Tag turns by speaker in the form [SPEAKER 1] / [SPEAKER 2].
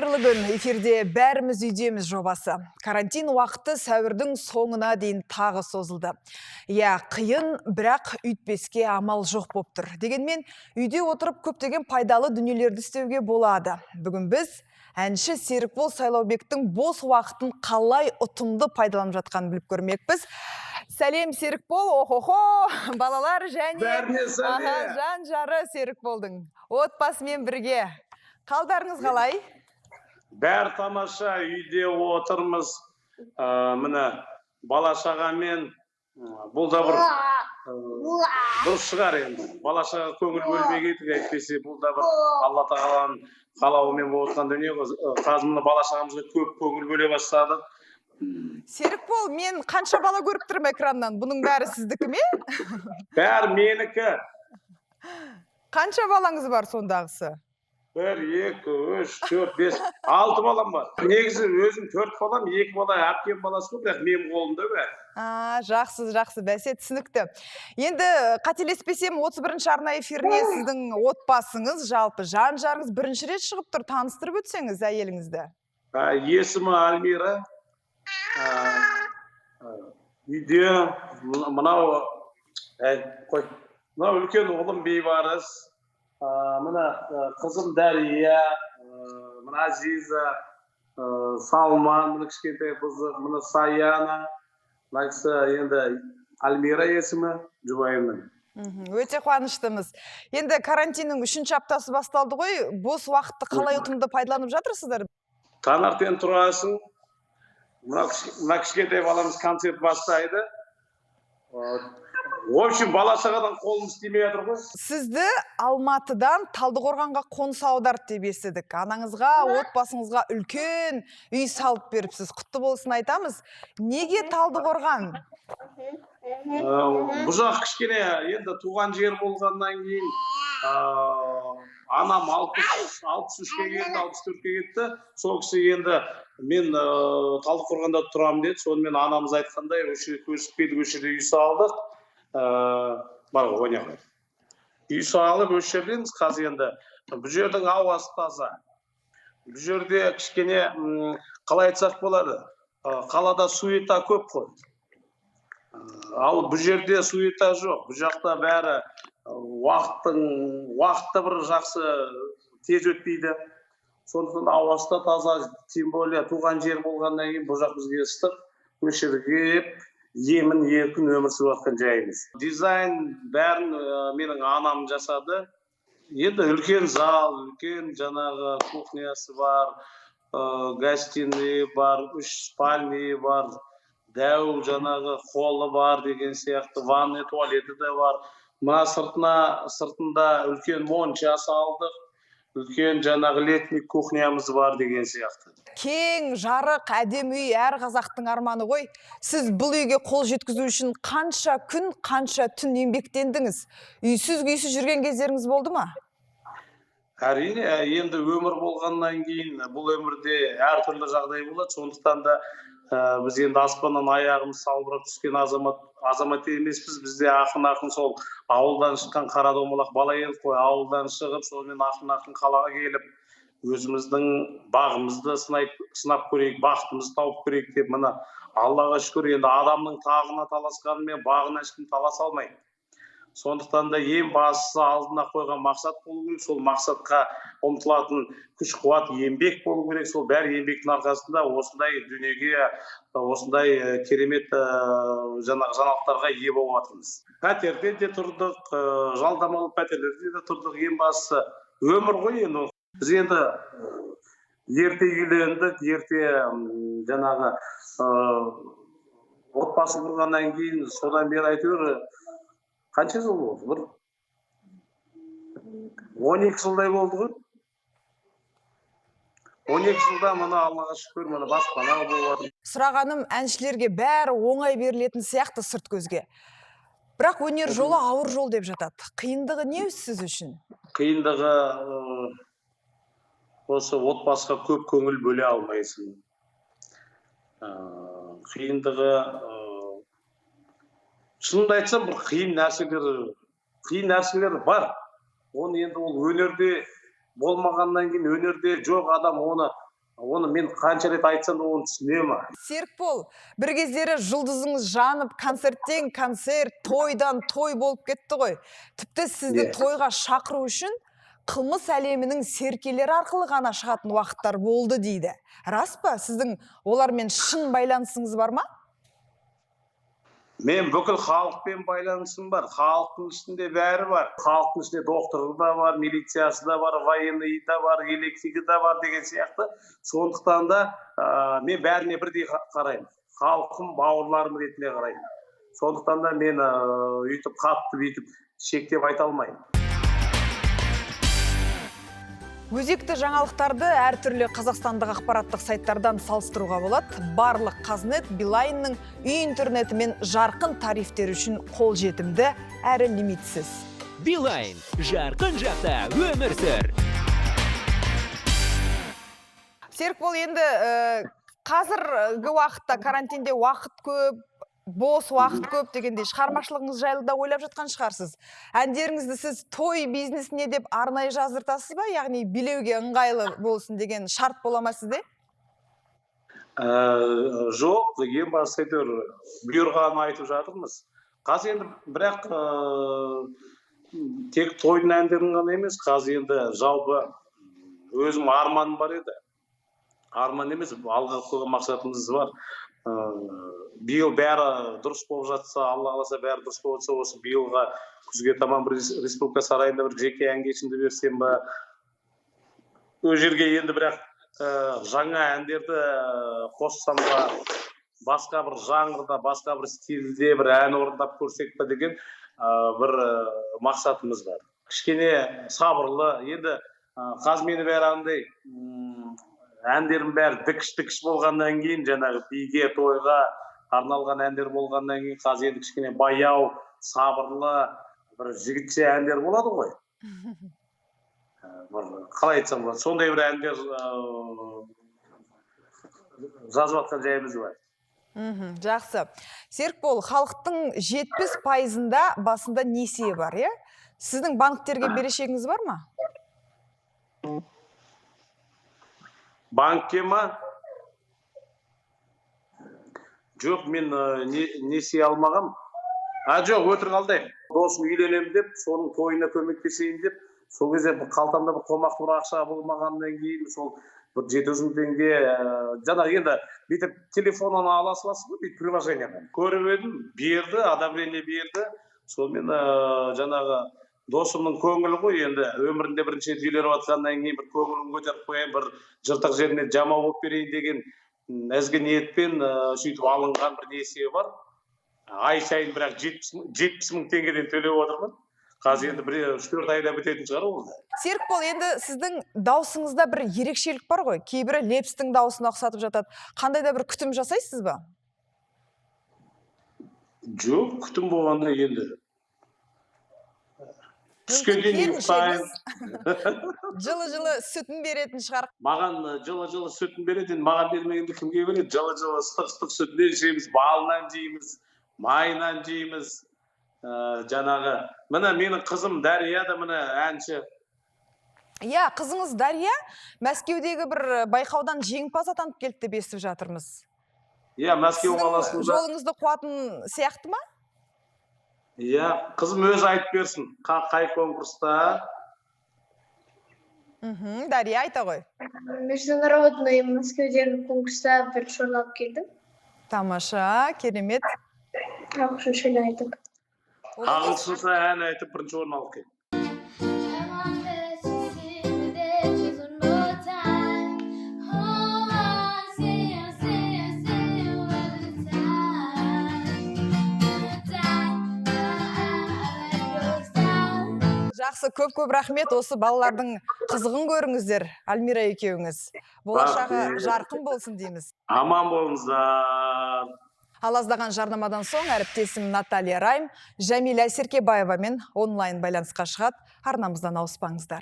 [SPEAKER 1] Қайырлы күн, эфирде «Бәріміз үйдеміз» жобасы. Карантин уақыты сәуірдің соңына дейін тағы созылды. Иә, қиын, бірақ үйтпеске амал жоқ боп тұр. Дегенмен үйде отырып көптеген пайдалы дүниелерді істеуге болады. Бүгін біз әнші Серікбол Сайлаубектің бос уақытын қалай ұтымды пайдаланып жатқанын біліп көрмекпіз. Сәлем, Серікбол, охо-хо, балалар және
[SPEAKER 2] Бәріне сәлем.
[SPEAKER 1] Жан жары Серікболдың отбасымен бірге. Қалдарыңыз қалай?
[SPEAKER 2] Бәрі тамаша, үйде отырмыз. Міне, бала шағамен бұл да бір дұрыс шығар енді. Бала шаға көңіл бөлмей кеттік, әйтпесе бұл да бір Алла тағаланың қалауымен болып отырған дүние ғой. Қазір мына бала шағамызға көп көңіл бөле бастадық.
[SPEAKER 1] Серікбол, мен қанша бала көріп тұрмын экраннан? Бұның бәрі сіздікі ме?
[SPEAKER 2] Бәрі менікі.
[SPEAKER 1] Қанша балаңыз бар сондағысы?
[SPEAKER 2] Бір, екі, үш, төрт, бес, алты балам бар. Негізі өзім төрт балам, екі бала әпкем баласы ғой, бірақ менің қолымда бәрі.
[SPEAKER 1] А, жақсы, жақсы, бәсе, түсінікті. Енді қателеспесем, 31 арна эфиріне сіздің отбасыңыз, жалпы жан жарыңыз бірінші рет шығып тұр. Таныстырып өтсеңіз әйеліңізді.
[SPEAKER 2] Есімі Альмира. Үйде мынау, әй, қой, мынау үлкен ұлым Бейбарыс, мына қызым Дәрия, мына Азиза, Салман, мына кішкентай қызы, мына Саяна, мына кісі енді Альмира есімі жұбайымның.
[SPEAKER 1] Өте қуаныштымыз. Енді карантиннің үшінші аптасы басталды ғой. Бос уақытты қалай ұтымды пайдаланып жатырсыздар?
[SPEAKER 2] Таңертең тұрасың, мына кішкентай баламыз концерт бастайды. В общем, бала шағадан қолымыз тимей жатыр ғой.
[SPEAKER 1] Сізді Алматыдан Талдықорғанға қоныс аударды деп естідік. Анаңызға, отбасыңызға үлкен үй салып беріпсіз. Құтты болсын айтамыз. Неге Талдықорған?
[SPEAKER 2] Бұл жақ кішкене енді туған жер болғаннан кейін, анам 63-ке кетті, 64-ке кетті. Сол кісі енді мен Талдықорғанда тұрамын деді. Сонымен анамыз айтқандай, осы жерге көшіп келдік, осы жерде үй салдық. Бар ғой, ойнай ғой. Үй салып, осы жердеміз қазір енді. Бұл жердің ауасы таза. Бұл жерде кішкене, қалай айтсақ болады, қалада суета көп қой. Ал бұл жерде суета жоқ. Бұл жақта бәрі уақытта бір жақсы тез өтпейді. Сондықтан ауасы да таза, тем более туған жер болғаннан кейін бұл жақ бізге ыстық. Осы жерге келіп, емін еркін өмір сүріп жатқан жайымыз. Дизайн бәрін менің анам жасады. Енді үлкен зал, үлкен жаңағы кухнясы бар, гостиный бар, үш спальный бар, дәу жаңағы холлы бар деген сияқты, ванный, туалеті де бар. Мына сыртында үлкен монша салдық, үлкен жаңағы летний кухнямыз бар деген сияқты.
[SPEAKER 1] Кең, жарық, әдемі үй әр қазақтың арманы ғой. Сіз бұл үйге қол жеткізу үшін қанша күн, қанша түн еңбектендіңіз? Үйсіз күйсіз жүрген кездеріңіз болды ма?
[SPEAKER 2] Әрине, енді өмір болғаннан кейін бұл өмірде әртүрлі жағдай болады. Сондықтан да біз енді аспаннан аяғымыз салбырап түскен азамат емеспіз. Бізде ақырын ақырын сол ауылдан шыққан қара домалақ бала едік қой. Ауылдан шығып, сонымен ақырын ақырын қалаға келіп, өзіміздің бағымызды сынап көрейік, бақытымызды тауып көрейік деп. Мына Аллаға шүкір, енді адамның тағына таласқанымен бағына ешкім таласа алмайды. Сондықтан да ең бастысы алдына қойған мақсат болу керек. Сол мақсатқа ұмтылатын күш қуат еңбек болу керек. Сол бәрі еңбектің арқасында осындай дүниеге, осындай керемет жаңағы жаңалықтарға ие болып жатырмыз. Пәтерде де тұрдық, жалдамалы пәтерлерде де тұрдық. Ең бастысы өмір ғой енді. Біз енді ерте үйлендік, ерте жаңағы отбасы құрғаннан кейін, содан бері әйтеуір қанша жыл болды, бір 12 жылдай болды ғой. 12 жылда мына Аллаға шүкір, мына баспана болып жатыр.
[SPEAKER 1] Сұрағаным, әншілерге бәрі оңай берілетін сияқты сырт көзге. Бірақ өнер жолы ауыр жол деп жатады. Қиындығы не сіз үшін?
[SPEAKER 2] Қиындығы осы отбасыға көп көңіл бөле алмайсың. Қиындығы, шынымды айтсам, бір қиын нәрселер бар. Оны енді ол өнерде болмағаннан кейін, өнерде жоқ адам оны Оны мен қанша рет айтсам да, оны түсіне ма?
[SPEAKER 1] Серікбол, бір кездері жұлдызыңыз жанып, концерттен концерт, тойдан той болып кетті ғой. Тіпті сізді тойға шақыру үшін қылмыс әлемінің серкелері арқылы ғана шығатын уақыттар болды дейді. Рас па? Сіздің олармен шын байланысыңыз бар ма?
[SPEAKER 2] Мен бүкіл халықпен байланысым бар. Халықтың ішінде бәрі бар. Халықтың ішінде докторы да бар, милициясы да бар, военный да бар, электригі да бар деген сияқты. Сондықтан да мен бәріне бірдей қараймын. Халқым, бауырларым ретінде қараймын. Сондықтан да мен өйтіп қатты бүйтіп шектеп айта алмаймын.
[SPEAKER 1] Өзекті жаңалықтарды әртүрлі қазақстандық ақпараттық сайттардан салыстыруға болады. Барлық Қазнет Билайнның үй интернеті мен жарқын тарифтер үшін қолжетімді әрі лимитсіз.
[SPEAKER 3] Билайн, жарқын жақта өмір сүр.
[SPEAKER 1] Серікбол, енді қазіргі уақытта карантинде уақыт көп, бос уақыт көп дегендей, шығармашылығыңыз жайлы да ойлап жатқан шығарсыз. Әндеріңізді сіз той бизнесіне деп арнайы жаздыртасыз ба? Яғни билеуге ыңғайлы болсын деген шарт бола ма сізде?
[SPEAKER 2] Жоқ, ең бастысы, әйтеуір бұйырғанын айтып жатырмыз. Қазір енді бірақ тек тойдың әндерін ғана емес, қазір енді жалпы өзім арманым бар еді. Арман емес, алға қойған мақсатымыз бар. Биыл бәрі дұрыс болып жатса, Алла қаласа, бәрі дұрыс болып жатса, осы биылға күзге таман бір Республика сарайында бір жеке ән кешімді берсем ба. Ол жерге енді бірақ жаңа әндерді қоссам ба, басқа бір жанрда, басқа бір стильде бір ән орындап көрсек па деген бір мақсатымыз бар. Кішкене сабырлы енді, қазір мені бәрі андай әндерім бәрі дікіш дікіш болғаннан кейін, жаңағы биге, тойға арналған әндер болғаннан кейін, қазір енді кішкене баяу, сабырлы бір жігітше әндер болады ғой. Бір қалай айтсам болады, сондай бір әндер жазып жатқан жайымыз бар.
[SPEAKER 1] Жақсы. Серікбол, халықтың 70%-ында басында несие бар, иә? Сіздің банктерге берешегіңіз бар ма?
[SPEAKER 2] Банкке ма? Жоқ, мен несие алмағам. А, жоқ, өтірік алдаймын. Досым үйленемін деп, соның тойына көмектесейін деп, сол кезде бір қалтамда бір қомақты бір ақша болмағаннан кейін, сол бір 700 мың теңге, жаңағы енді бүйтіп телефоннан ала саласыз ғой, бүйтіп приложениедан. Көріп едім, берді, одобрение берді. Сонымен жаңағы досымның көңілі ғой енді, өмірінде бірінші рет үйленіп жатқаннан кейін бір көңілін көтеріп қояйын, бір жыртық жеріне жамау болып берейін деген ізгі ниетпен сөйтіп алынған бір несие бар. Ай сайын бірақ 70 мың теңгеден төлеп отырмын. Қазір енді бір 3-4 айда бітетін шығар ол да.
[SPEAKER 1] Серікбол, енді сіздің даусыңызда бір ерекшелік бар ғой. Кейбірі Лепстің дауысына ұқсатып жатады. Қандай да бір күтім жасайсыз ба?
[SPEAKER 2] Жоқ, күтім болғанда енді түске дейін ұйықтаймын.
[SPEAKER 1] Жылы-жылы сүтін беретін шығар.
[SPEAKER 2] Маған жылы-жылы сүтін береді, енді маған бермегенде кімге береді? Жылы-жылы, ыстық-ыстық сүтінен ішеміз, балынан жейміз, майынан жейміз. Жаңағы міне менің қызым Дария да міне әнші.
[SPEAKER 1] Иә, қызыңыз Дария Мәскеудегі бір байқаудан жеңімпаз атанып келді деп естіп жатырмыз.
[SPEAKER 2] Иә, Мәскеу
[SPEAKER 1] Сіздің
[SPEAKER 2] қаласында.
[SPEAKER 1] жолыңызды қуатын сияқты ма?
[SPEAKER 2] Иә, қызым өзі айтып берсін, қай конкурста?
[SPEAKER 1] Дария, айта ғой.
[SPEAKER 4] Международный Мәскеудегі конкурста бірінші орын алып келдім.
[SPEAKER 1] Тамаша, керемет.
[SPEAKER 4] Ағылшынша ән айтып.
[SPEAKER 2] Ағылшынша ән айтып, бірінші орын алып келді.
[SPEAKER 5] I want to see me there just one more time. Oh, I see you, see you, see you every time. Time, I like your style.
[SPEAKER 1] Жақсы, көп көп рахмет. Осы балалардың қызығын көріңіздер, Альмира екеуіңіз. Болашағы
[SPEAKER 2] Рахмет.
[SPEAKER 1] жарқын болсын дейміз.
[SPEAKER 2] Аман болыңыздар.
[SPEAKER 1] Ал аздаған жарнамадан соң әріптесім Наталья Райм Жәмила Серкебаевамен онлайн байланысқа шығады. Арнамыздан ауыспаңыздар.